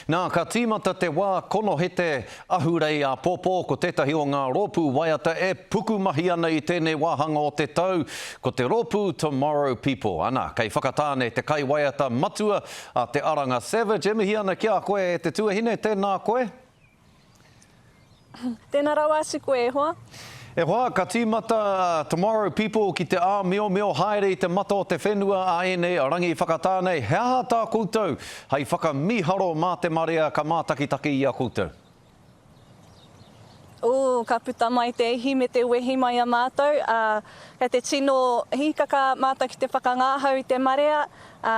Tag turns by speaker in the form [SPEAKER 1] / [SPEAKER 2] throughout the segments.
[SPEAKER 1] Nā, ka tīmata te wā konohete ahurei āpōpō, ko tētahi o ngā rōpū waiata e pukumahi ana i tēnei wāhanga o te tau, ko te rōpū Tomorrow People. Ana, kei Whakatāne te kaiwaiata matua a Te Aranga Savage e mihi ana ki a koe e te tuahine, tēnā koe.
[SPEAKER 2] Tēnā rawa atu koe e hoa.
[SPEAKER 1] E hoa, ka tīmata Tomorrow People ki te āmiomio haere i te mata o te whenua a ēnei rangi whakatā nei. He aha tā koutou hei whakamīharo mā te marea ka mātakitaki i a koutou?
[SPEAKER 2] Ooh, ka puta mai te ihi me te wehi mai a mātou, ā, kei te tino hīkaka mātou ki te whakangāhau i te marea, ā,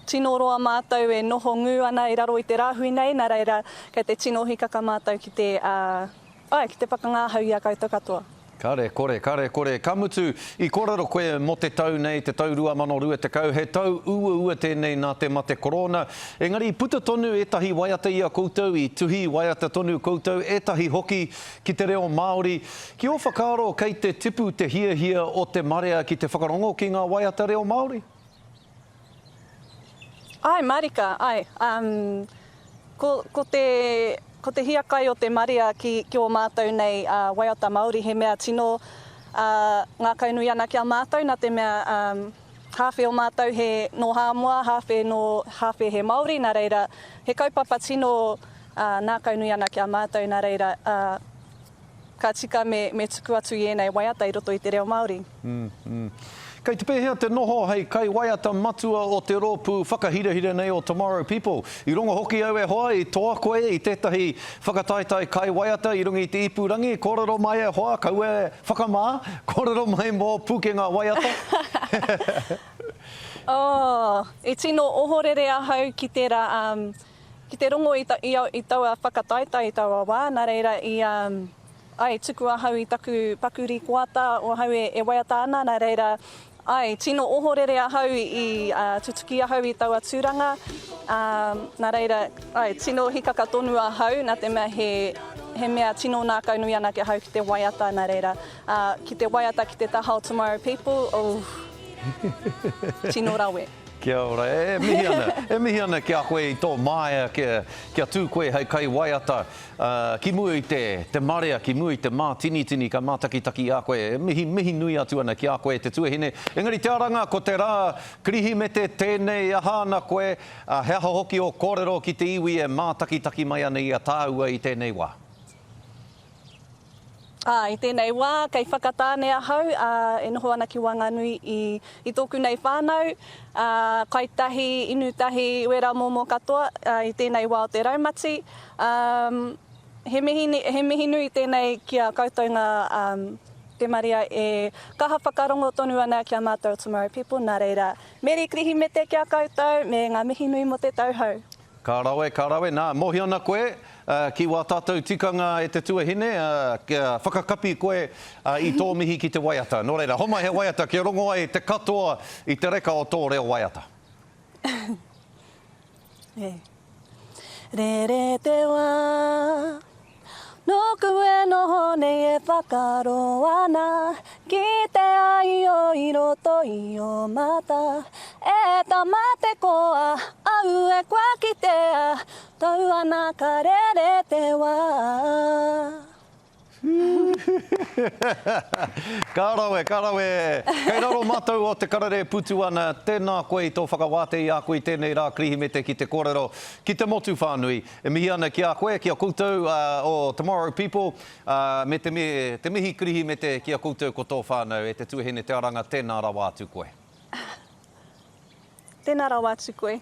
[SPEAKER 2] Tino roa mātou e noho ngū ana i raro i te rāhui nei, nā reira, kei te tino hīkaka mātou ki te, āe, ki te whakangāhau i a koutou katoa.
[SPEAKER 1] Kare kore, kare kore. Ka mutu, i kōrero koe mō te tau nei, te tau 2020, he tau uaua tēnei nā te mate korona. Engari i puta tonu ētahi waiata i a koutou, i tuhi waiata tonu koutou, ētahi hoki ki te reo Māori. Ki ō whakaaro kei te tipu te hiahia o te marea ki te whakarongo ki ngā waiata reo Māori?
[SPEAKER 2] Āe marika, āe. Um, ko, ko te, ko te hiakai o te marea ki, ki ō mātou nei uh, waiata Māori he mea tino uh, ngākaunui ana ki a mātou nā te mea um, hāwhe o mātou he nō Hāmoa, hāwhe nō, hāwhe he Māori, nā reira he kaupapa tino uh, ngākaunui ana ki a mātou, nā reira uh, Ka tika me, me tuku atu i ēnei waiata i roto i te reo Māori.
[SPEAKER 1] Mm, mm. Kei te pēhea te noho hei kaiwaiata matua o te rōpū whakahirahira nei o Tomorrow People? I rongo hoki au e hoa, i toa koe i tētahi whakataetae kaiwaiata i runga i te ipurangi. Kōrero mai e hoa, kaua e whakamā, kōrero mai mō pūkenga waiata.
[SPEAKER 2] Oh, i tino ohorere ahau ki tērā, um, Ki te rongo i, i, i taua whakataetae i taua wā, nā reira i, um, ai, tuku ahau i taku paku rīkoata o ahau e, e waiata ana, nā reira, ai, tino ohorere ahau i, i uh, tutuki ahau i taua tūranga, um, nā reira, ai, tino hikaka tonu ahau, nā te mea he, he mea tino nākaunui ana ki ahau ki te waiata, nā reira, uh, ki te waiata ki te taha o Tomorrow People, oh, tino rawe.
[SPEAKER 1] Kia ora. E mihi ana, e mihi ana ki a koe i tō māia kia, kia tū koe hei kaiwaiata ki mua i te, te marea, ki mua i te mātinitini ka mātakitaki i a koe. E mihi, mihi nui atu ana ki a koe e te tuahine. Engari te aranga, ko te rā Kirihimete tēnei, aha ana koe, he aha hoki ō kōrero ki te iwi e mātakitaki mai ana i a tāua i tēnei wā?
[SPEAKER 2] Ā, i tēnei wā, kei Whakatāne ahau, ā, e noho ana ki waenganui i, i tōku nei whānau, ā, kai tahi, inu tahi, wērā momo katoa, ā, i tēnei wā o te raumati. Ā, he mihi, he mihi nui tēnei ki a koutou ngā, ā, te marea e kaha whakarongo tonu ana ki a mātou o Tomorrow People, nā reira, Meri Kirihimete ki a koutou, me ngā mihi nui mō te tau hou.
[SPEAKER 1] Ka rawe, ka rawe. Nā, mōhio ana koe ki wā tātou tikanga e te tuahine, kia whakakapi koe i tō mihi ki te waiata. Nō reira, homai he waiata kia rongo ai te katoa i te reka o tō reo waiata.
[SPEAKER 2] Rere te wā. Nōku e noho nei e whakaaro ana Ki te aio i roto i ō mata E tama te koa, au e kua kitea Tau ana ka rere te wā.
[SPEAKER 1] Ka rawe, ka rawe. Kei raro mātou o Te Karere Putu ana, tēnā koe i tō whakawātea i a koe i tēnei rā Kirihimete ki te kōrero ki te motu whānui. E mihi ana ki a koe, ki a koutou o Tomorrow People, me te te mihi Kirihimete ki a koutou ko tō whānau, e te tuahine Te Aranga, tēnā rawa atu koe.
[SPEAKER 2] Tēnā rawa atu koe.